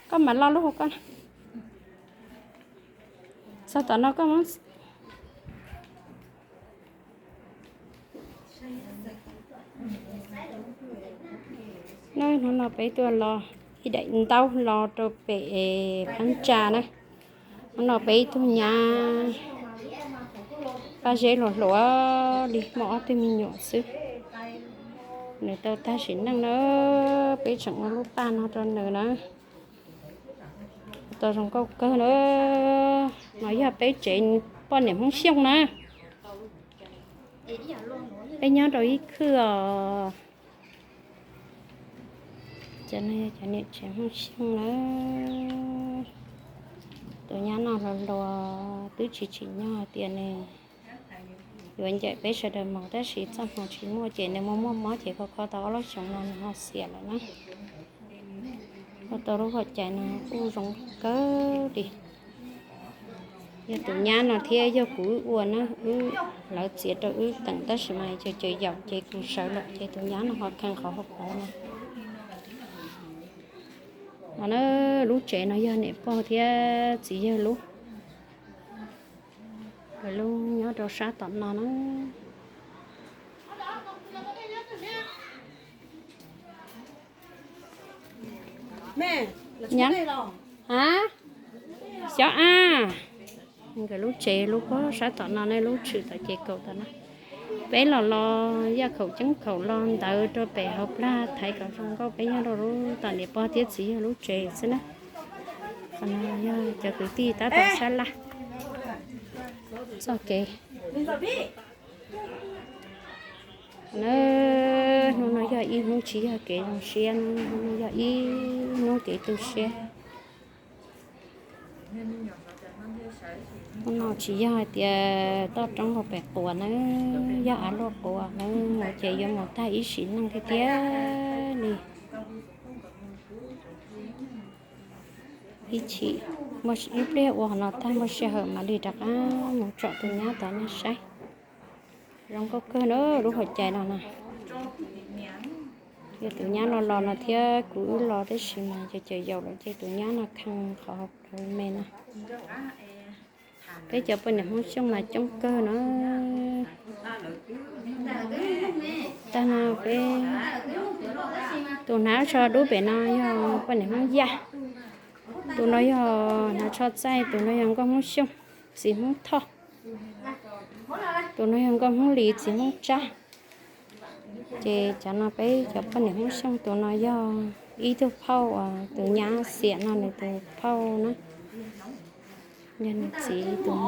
Koj mam lo lub hauv koj. Txog tom no koj muab. Hnub no peb tuaj los ib daim ntaub los rau pem phab ntsa na. Hnub no peb ib tug nyab Paj Zeb hluas hluas li muaj ob tug me nyuam xwb. Nws tau tag sim neej na, peb tseem ua lub paj no rau nws na. Tau zoo nkauj kawg na. No yog peb tsev poj niam Hmoob Xyooj na. Peb nyob rau ib khwb os. Cov no yog cov niam tsev Hmoob Xyooj na. Tus nyab no hluas hluas twb tsis tsim nyog hais tias nws yuav ncaim peb sawv daws mus, tab sis txoj hmoo tsis muaj ces nws muaj muaj mob ces kho kho tau ob lub xyoos no nws ho xiam lawm na. Ua tau lub hauv cai no kuj zoo kawg li. Yog tus nyab no thiab yog kuv wb ua na, wb, lawv txiav rau wb teem tab sis mas cov caws yaum ces kuv sawv lawm ces tus nyab no ho kheev qhov hauv paus no. No na, lub tsev no yog niam pog thiab txiv yawg lub. Nkawd lub nyob rau sab tom no na. A, xyov a. Nkawd lub tsev lub pob sab tom no ne, lub tshwm tom ces kaum tom no. Peb los los yaj khaum ceeb khaum los ntawd rau pem hauv plag thaiv kom zoo nkauj, peb nyob rau lub tom niam pog thiab txiv yawg lub tsev xwb na. Qhov no yog cov kwv tij tab tom sab laj txoj kev. Na, hnub no yog ib hnub tsis yog kev zoo siab, hnub no yog ib hnub kev tu siab. Hnub no tsis yog hais tias toj roob hauv pes quas na, yog av luaj quas na, mus ces yuav mus tag ib sim neej tiag tiag li. Ib chim, ib pliag ua no tag muaj sij hawm mam li rov qab mus tsom tus nyab tom nej saib. Zoo nkauj kawg na lub hauv cai no na. Yog tus nyab los los no thiab kuv wb los tab sis mas ces caws yaum lawm ces tus nyab no kheev qhov hauv me no. Peb cov poj niam Hmoob Xyooj mas coob kawg na. Tag no peb, tus hnav tsho dub pem no yog poj niam Hmoob Yaj, tus no yog hnav tsho txaij, tus no yog nkauj Hmoob Xyooj, txiv Hmoob Thoj, tus no yog nkauj Hmoob Lis, txiv Hmoob Tsab. Ces cov no peb cov poj niam Hmoob Xyooj, tus no yog ib tug phauj, tus nyab xiam no nws tus phauj na, yog nws txiv tus mus.